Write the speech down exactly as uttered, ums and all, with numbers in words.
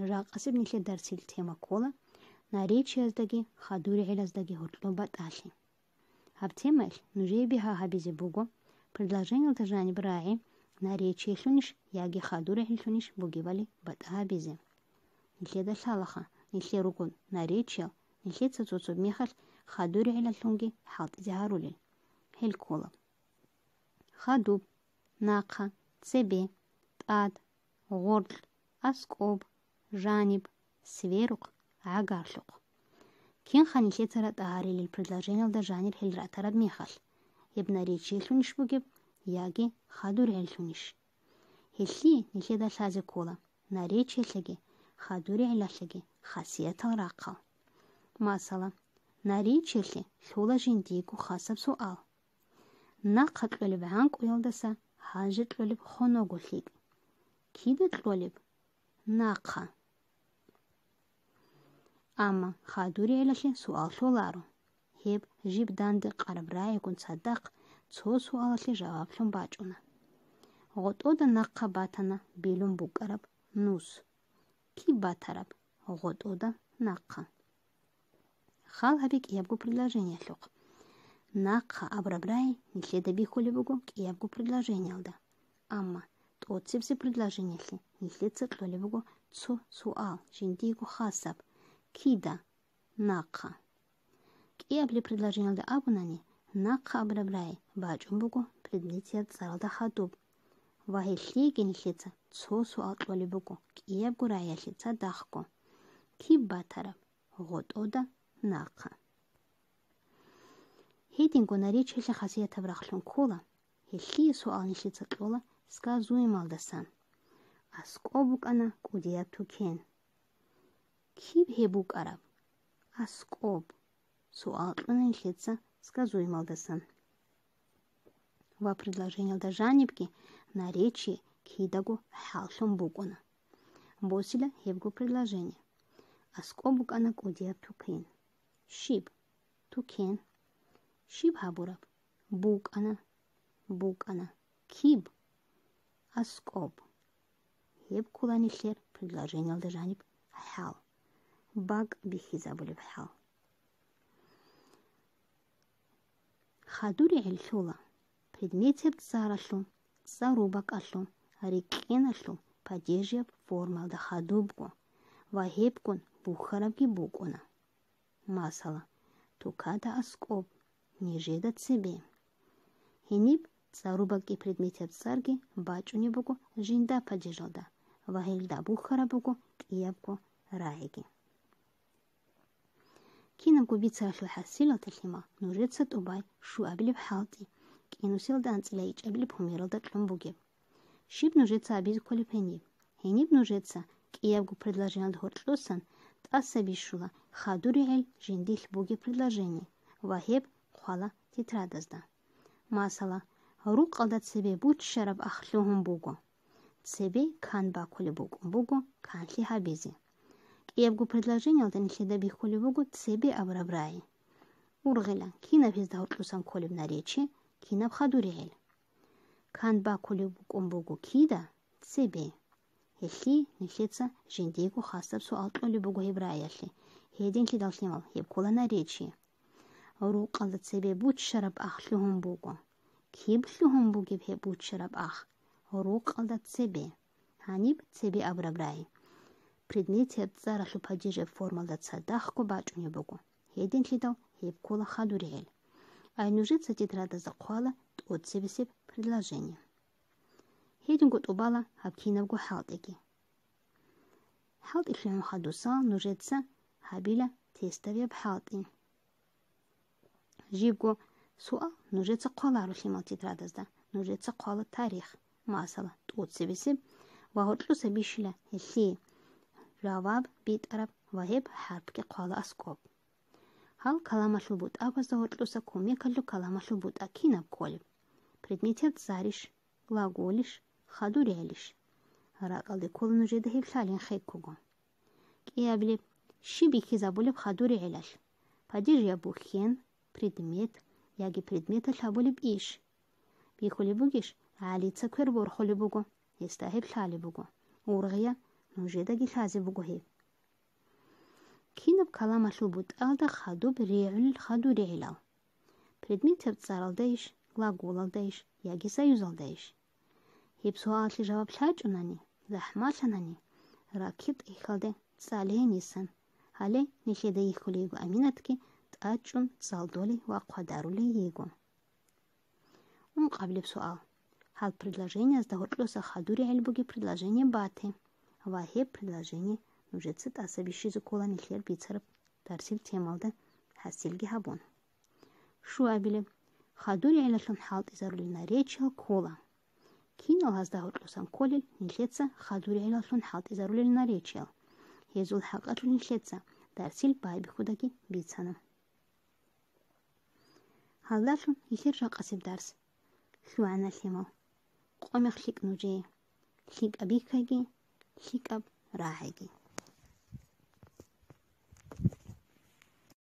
Жакъасеб нилъер дарсил тема ккола наречияздаги хадуригӀелаздаги гьоркьоб батӀалъи. Гьаб темаялъ нужее бигьа гьабизе буго предложениялда жаниб рагӀи наречиялъунищ яги хадуригӀеллъунищ бугебали батӀа гьабизе. Нилъеда лъалаха, нилъер руго наречиял, нилъеца цо-цо мехалъ хадуригӀелалъунги хӀалтӀизе гьарулел. Гьел ккола: хадуб, нахъа, цебе, тӀад, гъоркь, аскӀоб, жаниб, сверухъ, гӀагарлъухъ. Кинха нилъеца ратӀа гьарилел предложениялда жанир гьел ратараб мехалъ, гьеб наречиялъунищ бугеб яги хадуригӀеллъунищ? Гьелъие нилъеда лъазе ккола наречиялъеги хадуригӀелалъеги хасиятал рахъал. Масала, наречиялъе лъула жиндиего хасаб суал. Нахъа кьолеб гӀанкӀуялдаса гьанже кьолеб хоного лъикӀ. Кида кьолеб? Нахъа. Амма хадуригӀелалъе суал лъоларо. Гьеб жиб данде къараб рагӀигун цадахъ цо суалалъе жаваблъун бачӀуна. ГъотӀода нахъа батана билун букӀараб нус. Киб батараб гъотӀода нахъа? Хал гьабе кӀиябго предложениялъухъ. Нахъа абураб рагӀи нилъеда бихьулеб буго кӀиябго предложениялда. Амма тӀоцебесеб предложениялъе нилъеца кьолеб буго цо суал, жиндиего хасаб: кида нахъа? КӀиабилеб предложениялда абунани, нахъа абураб рагӀи бачӀун буго предметияб цӀаралда хадуб. Ва гьелъиеги нилъеца цо суал кьолеб буго кӀиябго рагӀиялъе цадахъго: киб батараб гъотӀода нахъа? Гьединго наречиялъе хасиятаб рахълъун ккола, гьелъие суал нилъеца кьола сказуемалдасан. АскӀоб букӀана кӀудияб тукен. Киб гьеб букӀараб? АскӀоб. Суал кьуна нилъеца сказуемалдасан. Ва предложениялда жанибги наречие кидаго хӀаллъун букӀуна. Босила гьебго предложение. АскӀоб букӀана кӀудияб тукен. Щиб? Тукен. Щиб гьабураб? БукӀана. БукӀана. Киб? АскӀоб. Гьеб ккола нилъер предложениялда жаниб хӀал, бакӀ бихьизабулеб хӀал. ХадуригӀел лъула предметияб цӀаралъул, цӀарубакӀалъул, рикӀкӀеналъул падежияб формалда хадубго ва гьебгун бухьарабги букӀуна. Масала, тукада аскӀоб, нижеда цебе. Гьениб цӀарубакӀги предметияб цӀарги бачӀунеб буго жинда падежалда ва гьелда бухьараб буго кӀиябго рагӀиги. Кинабго бицаралъул хӀасилалда, лъимал, нужеца тӀубай щуабилеб хӀалтӀи, кӀинусиялда анцӀила ичӀабилеб гьумералда кьун бугеб. Щиб нужеца абизе кколеб гьениб? Гьениб нужеца кӀиябго предложениялда гьоркьосан тӀаса бищула хадуригӀел жиндилъ бугеб предложение ва гьеб хъвала тетрадазда. Масала, рукъалда цебе буччараб ах лъугьун буго. Цебе кан бакулеб букӀун буго канлъи гьабизе. КӀиябго предложениялда нилъеда бихьулеб буго цебе абураб рагӀи. Ургъила, кинаб гьезда гьоркьосан кколеб наречие, кинаб хадуригӀел. Кан бакулеб букӀун буго кида? Цебе. Гьелъие нилъеца жиндиего хасаб суал кьолеб буго гьеб рагӀиялъе, гьединлъидал, лъимал, гьеб ккола наречие. Рукъалда цебе буччараб ах лъугьун буго. Киб лъугьун бугеб гьеб буччараб ах? Рукъалда цебе. Гьаниб цебе абураб рагӀи предметияб цӀаралъул падежияб формалда цадахъго бачӀунеб буго, гьединлъидал гьеб ккола хадуригӀел. Ай нужеца тетрадазда хъвала тӀоцебесеб предложение. Гьединго тӀубала гьаб кинабго хӀалтӀиги. ХӀалтӀи лъугӀун хадусал нужеца гьабила тестабияб хӀалтӀи. Жибго суал нужеца хъваларо, лъимал, тетрадазда, нужеца хъвала тарих, масала, тӀоцебесеб ва гьоркьоса бищила гьелъие жаваб битӀараб ва гьеб хӀарпги хъвала аскӀоб. Гьал каламалъул бутӀабазда гьоркьоса кумекалъул каламалъул бутӀа кинаб кколеб? Предметияб цӀарищ, глаголищ, хадуригӀелищ? РакӀалде ккола нужеда гьеб лъалин хеккого. КӀиабилеб, щиб бихьизабулеб хадуригӀелалъ? Падежияб бухьен, предмет яги предметалъ гьабулеб иш. Бихьулеб бугищ, ГӀалица квер борхулеб буго, гьесда гьеб лъалеб буго. Ургъия, нужедаги лъазе буго гьеб. Кинаб каламалъул бутӀалда хадуб регӀулел хадурегӀилал? Предметаб цӀаралдайищ, глаголалдайищ яги союзалдайищ? Гьеб суалалъе жаваб лъачӀунани, захӀмалъанани, раккиб тӀехьалде цӀалейин йисан. Гьале нилъеда йихьулей йиго Аминатги тӀачӀун цӀалдолей ва хъвадарулей йиго. Ункъабилеб суал. Гьал предложениязда гьоркьоса хадурегӀел бугеб предложение бате ва гьеб предложение нужеца тӀаса бищизе ккола нилъер бицараб дарсил темалда хӀасилги гьабун. Щуабилеб. ХадурегӀелалъун хӀалтӀизарулел наречиял ккола. Кинал гьазда гьоркьосан кколел нилъеца хадурегӀелалъун хӀалтӀизарулел наречиял? Гьезул хӀакъалъулъ нилъеца дарсил байбихьудаги бицана. Гьалдалъун нилъер жакъасеб дарс. ЛъугӀана лъимал. Къо мех лъикӀ нужее. ЛъикӀаб бихьайги, лъикӀаб рагӀайги.